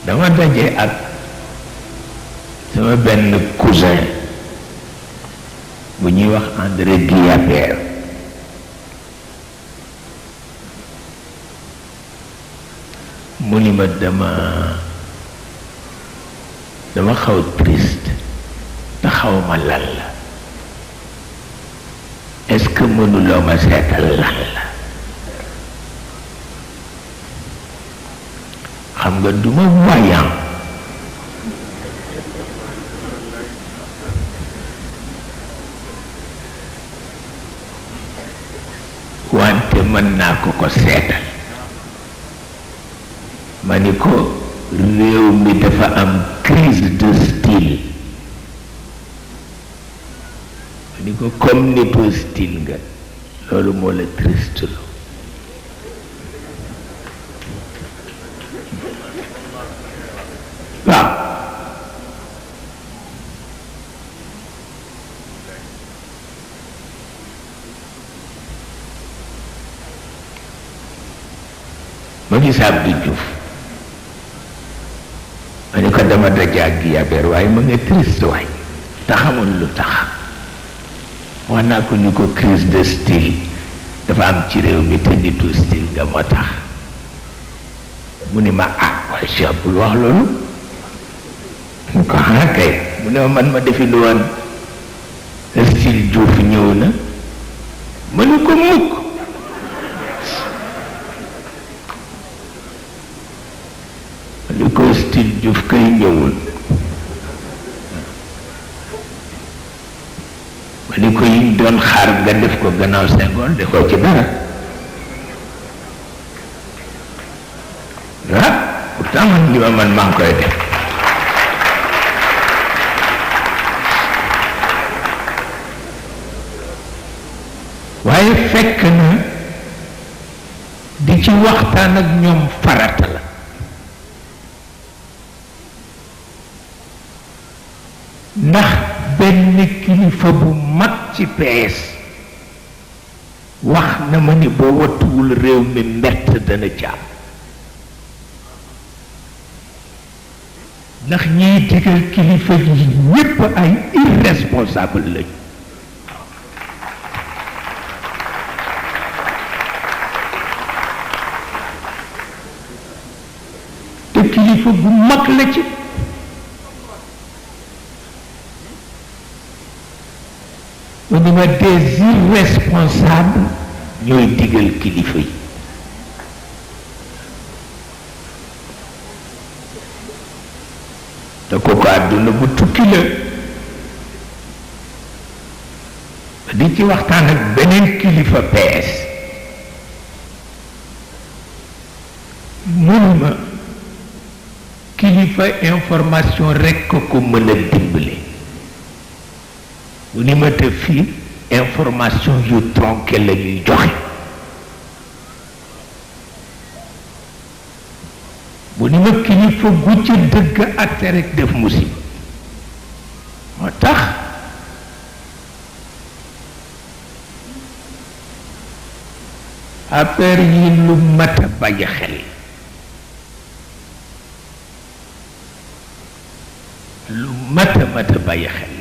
dama daje ak sama benn cousin bu ñuy wax André Guillabert mu ni ma dama xaw triste te xawma lan la est-ce que mënuloo ma seetal lan la xam nga duma voyant wante mën naa ko seetal ma ni ko réew mi dafa am crise de style ma ni ko comme nitu style nga loolu moo la triste lo waaw ma gis Abdou Diouf ma ni ko dama dajaag Guillabert waaye ma nga triste waay te xamul lu tax wax naa ko ni ko crise de style dafa am ci réew mi te nitu style nga moo tax mu ni ma waaye Cheikh bul wax loolu mu ko kay mu ne man ma defi lu woon style Diouf ñëw na ma ni ko mukk li ko style Diouf kay ñëwul ma ni ko yiñ doon xaar nga def ko gannaaw Senghor defoo ci dara pourtant man li ma man maa ngi koy def waaye fekk na di ci waxtaan ak ñoom farata la ndax benn kilifa bu mag ci PS wax na ma ni boo wattuwul réew mi mbett dana ci am ndax ñiy digal kilifa yi ñépp ay irresponsable lañu te kilifa bu mag la ci mu ni ma des irresponsables ñooy digal kilifa yi te kooku àdduna bu tukki la di ci waxtaan ak beneen kilifa PS mënuma kilifa information rekk ko mën a dimbali mu ni ma te fii information yu tronqué la ñuy joxe bu ni ma kilifa gu ci dëgg àtte rek def musiba moo tax affaire yi lu mat a bàyyi xel lu mat a bàyyi xel